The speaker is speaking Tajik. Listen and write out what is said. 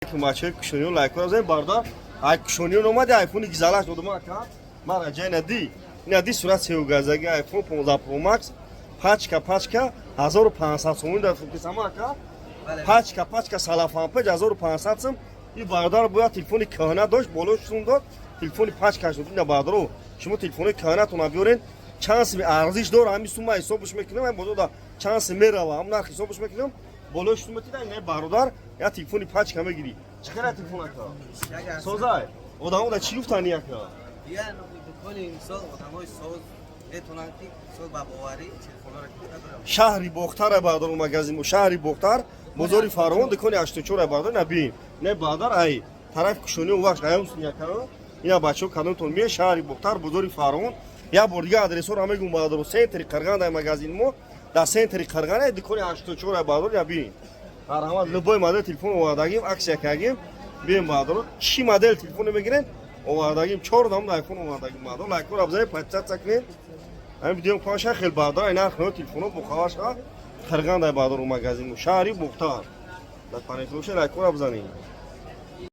Бачаҳои Кушониён, лайкҳоро бизанед. Бародар, ай Кушониён омади, айфони гизалаш додум, ака. Мара ҷай нади, нади сурат сеугазаги айфон 15 Pro Max, пачка пачка 1500 сомон дар фуркисама, ака. Пачка пачка салафанпеҷ 1500 сум. И бародар бояд телефони кӯҳна дошт, болош сум дод, телефони пачкаш дод. Ина, бародаро, шумо телефони кӯҳнатона биёрен, чанд суми арзиш дора, ҳамин сума ҳисобш мекунам, ҳамин бозор чанд сум мерава, ҳам нарх ҳисобш мекунам, болош сум метида. Ина, бародар, я телефони пачка мегирӣ. Чӣ хела телефон, ака? Созай? Одамо да чӣ гуфтани, ака? Я дукони, мисол, одамои соз метавонанд, ки мисол ба боварӣ телефонҳоро гирифта баранд. Шаҳри Бохтар, бародаро, магазин шаҳри Бохтар, бозори Фаровон, дукони 84, бародар. На бин, не, бародар, ай тарафи Кушони вақт аёмсун яка. Ина, бачаҳо, кадомтон мия шаҳри Бохтар, бозори Фаровон. Як бор дига адресҳоро мегум, бародаро: центри Қарғандай магазин мо, дар центри Қарғандай, дукони 84, бародар. Я бин, марҳамат, любой модел телефон овардагим, акция кардагим. Бием, бародаро, чӣ модел телефоне мегирен, овардагим. Чор намуд айфон овардагим, бародар. Лайкҳоро бизанед, подписаться кунед. Ҳамин видеом кошa хел, бародар, ай нарх телефоно бохабар шава. Қарғандай, бародаро, магазин шаҳри Бохтар дар панелфурӯши. Лайкҳоро бизанед.